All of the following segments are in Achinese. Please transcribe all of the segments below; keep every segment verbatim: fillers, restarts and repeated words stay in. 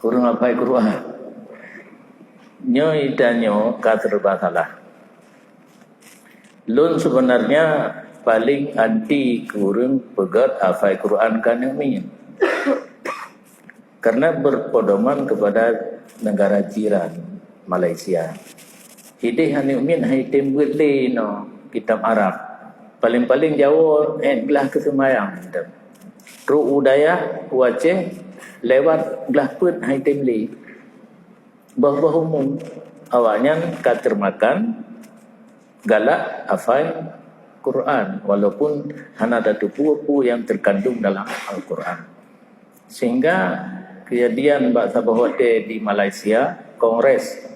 Ureuëng hafai Quran. Nyoe tanyoe ka serba salah. Lôn sebenarnya paling anti keu ureuëng peugét hafai Quran ka aneuk miet. Karena berpedoman kepada negara jiran, Malaysia. Ideh aneuk miet hai tem beuet lé inoe kitab Arab. Paling-paling jawoe ék glah keu seumayang. Trok u dayah u Aceh lewat glah peuet hai tem lé. Boh-boh umum awaknyan ka teumakan galak hafai Quran, walaupun hana tateupeue peue nyang terkandung dalam Al-Quran. Sehingga kejadian bak saboh watée di Malaysia, kongres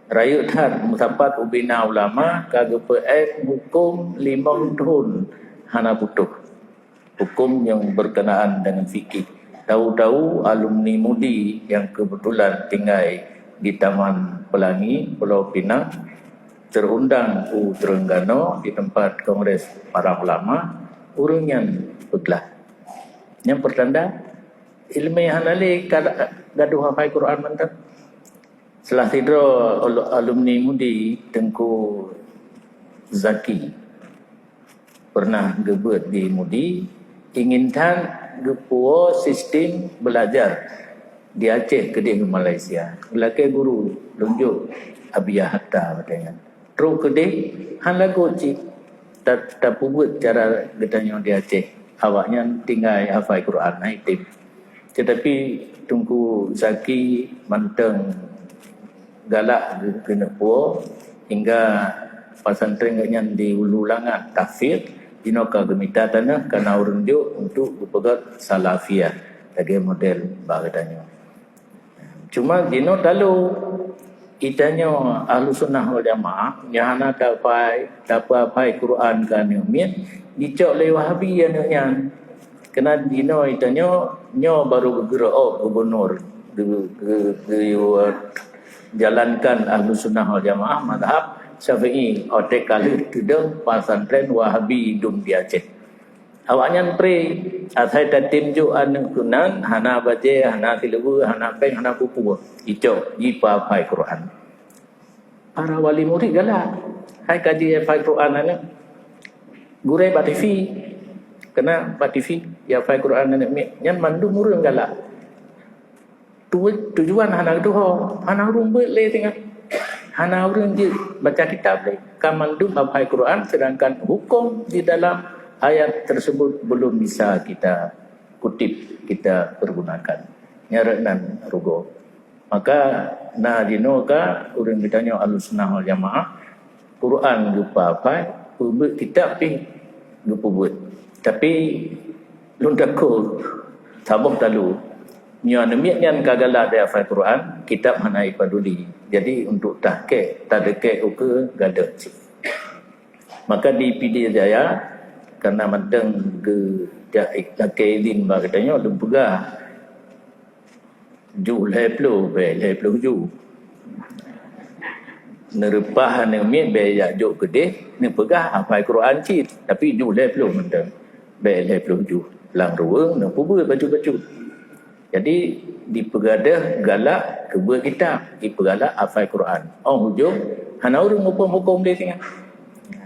rayeuk that meusapat ubena ulama ka geupeuék huköm limong thon hana putôh. Huköm nyang berkenaan dengan fikih. Tahu-tahu alumni MUDI yang kebetulan tinggai di Taman Pelangi, Pulau Pinang, terundang u Terengganu di tempat kongres para ulama, ureuëng nyan peuglah. Nyang pertanda, ileumé hana lé ka gadoh hafai Quran mantong. Salah sidroe alu-, alumni MUDI, Teungku Zaki, pernah geubeuet di MUDI, ingin that geupuwoe sistem belajar di Aceh keudeh u Malaysia. Geulakée guru, lôn jok Abiya Hatta, watée nyan. Trok keudeh, hana lagot cit ta-, tapeubuet cara geutanyoe di Aceh. Awaknyan tinggai hafai Quran, hai tem. Tetapi Teungku Zaki mantong galak geu-, geuneuk puwoe hingga pesantren geuhnyan di Ulu Langat, Tahfiz, jinoe ka geumita tanoh kana ureuëng jok untuk geupeugét Salafiyah lagée model bak geutanyoe. Cuma jinoe talo, itanyoe Ahlussunnah wal Jamaah nyang hana tapai, tapeuhafai Quran keu aneuk miet, jicok lé Wahabi aneuk nyan. Keunan jinoe itanyoe, nyoe baru geugeurok gubunur, geu-, geu-, geu-, jalankan Ahlussunnah wal Jamaah mazhab Syafi'i, watée ka lheueh teudong pesantren Wahabi dum di Aceh. Awaknyan pre, asai tatem jok aneuk keunan, hana bajée, hana sileubeu, hana péng, hana peue-peue. Icok, jipeuhafai Quran. Para wali murid galak. Hai ka jihafai Quran aneuk. Gurée bak TV. Keunan bak TV, jihafai Quran aneuk miet. Nyan mandum ureuëng galak. Tu-, tujuan hana geutuho, hana ureuëng beuet lé singoh. Hana ureuëng jeuet baca kitab lé. Ka mandum hafai Quran, sedangkan hukum di dalam ayat tersebut belum bisa kita kutip, kita pergunakan. Nyan rot nan rugoe. Maka na jinoe ka ureuëng geutanyoe Ahlussunnah wal Jamaah, Quran geupeuhafai, peubeuet kitab pih geupeubuet. Tapi lôn takot saboh talu. Nyoe aneuk miet nyan ka galak dihafai Quran, kitab hana jipaduli. Jadi untuk tahqiq, tadeukek ukeue gadot cit. Maka di Pidie Jaya, karena mantong geujak lakée idin bak geutanyoe, lôn peugah, ju lhée ploh, bék lhée ploh ju. Neureupah aneuk miet bék jak jok keudeh, neupeugah hafai Quran cit, tapi ju lhée ploh mantong, bék lhée ploh ju. Lam ruweueng neupeubuet bacut-bacut. Jadi, dipeugadôh galak keubeuet kitab, dipeugalak hafai Quran. Óh ujong, hana ureuëng muphom huköm lé singoh.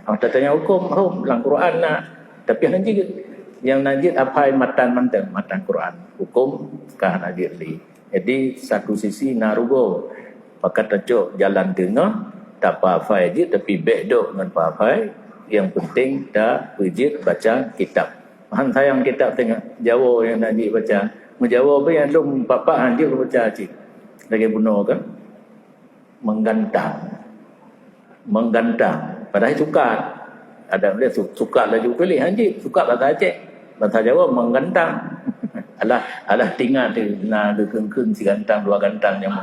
Óh tatanyong huköm, hom, lam Quran na, tapi hana jeuet. Nyang na jeuet hafai matan mantong, matan Quran. Huköm ka hana jeuet lé. Jadi, satu sisi na rugoe. Pakat tacok jalan teungoh, tapeuhafai jeuet, tapi bék dok ngon peuhafai. Nyang penting tapeujeuet baca kitab. Han sayang kitab teungoh, jawoe nyang na jeuet baca. Meujawoe pih nyang lom pat-pat han jeuet baca cit. Lagée bunoe kan? Menggantang. Menggantang. Padahai sukat. Ada dia su-, sukat laju tuléh, han jeuet. Sukat bahasa Aceh. Bahasa Jawa menggantang. Alah, alah tingat tu, na geukheun-kheun sigantang dua gantang nyan.